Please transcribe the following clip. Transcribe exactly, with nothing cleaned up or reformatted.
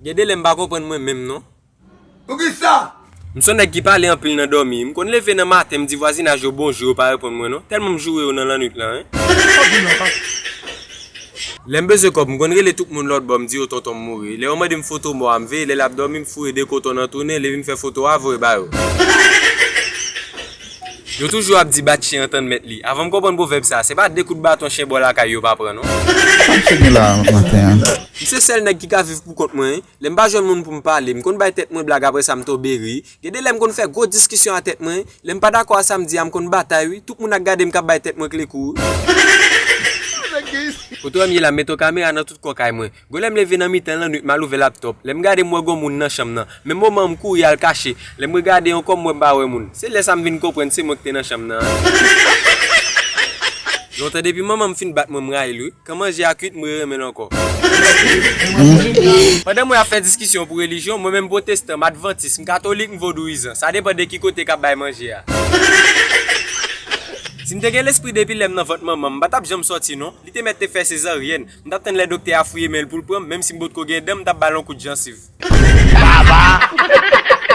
Gen de lè m pa konprann mwen menm non. Poukisa? M se yon nèg ki pale anpil nan dòmi. M konn leve nan maten, m di vwazinaj yo bonjou, yo pa reponn mwen non. Tèlman m joure yo nan lannwit lan, en. Lè m bezwen kòb, m konn rele tout moun lòt bò, m di yo tonton m mouri. Lè yo mande m foto mò a, m veye lè l ap dòmi, m foure de koton nan tou nen, leve m fè foto a, voye ba yo. Yo toujou ap di bat chen an tann mèt li. Avan m konprann pwovèb sa, se pa de kout baton chen bò lakay yo pa pran non. Sa misye gen la maten an? M se sèl nèg ki ka viv pou kont mwen, wi. Lè m pa jwenn moun pou m pale, m konn bay tèt mwen blag, apre sa m tonbe ri. Gen de lè m konn fè gwo diskisyon a tèt mwen, lè m pa dakò a sa m di a, m konn batay wi. Tout moun ak gade m k ap bay tèt mwen klekou wi. Kote w ye la, m mete yon kamera nan tout kò kay mwen. Gon lè m leve nan mitan lannwit, m al ouvè laptòp. Lè m gade, m wè gon moun nan chanm nan. Menm moman an, m kouri al kache. Lè m regade ankò, m wè m pa wè moun. Se lè sa m vin konprann se mwen ki te nan chanm nan an. Lontan depi manman m fin bat mwen, m rayi l wi. Kan manje a kwit, m re renmen l ankò. Pandan mwen ap fè diskisyon pou relijyon, mwen menm pwotestan, m advantis, m katolik, m vodouyizan. Sa depann de ki kote k ap bay manje a. Si m te gen lespri depi lè m nan vant manman m, m pa t ap janm sòti non. Li te mèt te fè sezaryèn. M t ap tann lè doktè a fouye men l pou l pran m, menm si m potko gen dan, m t ap ba l yon kout jansiv. Baba!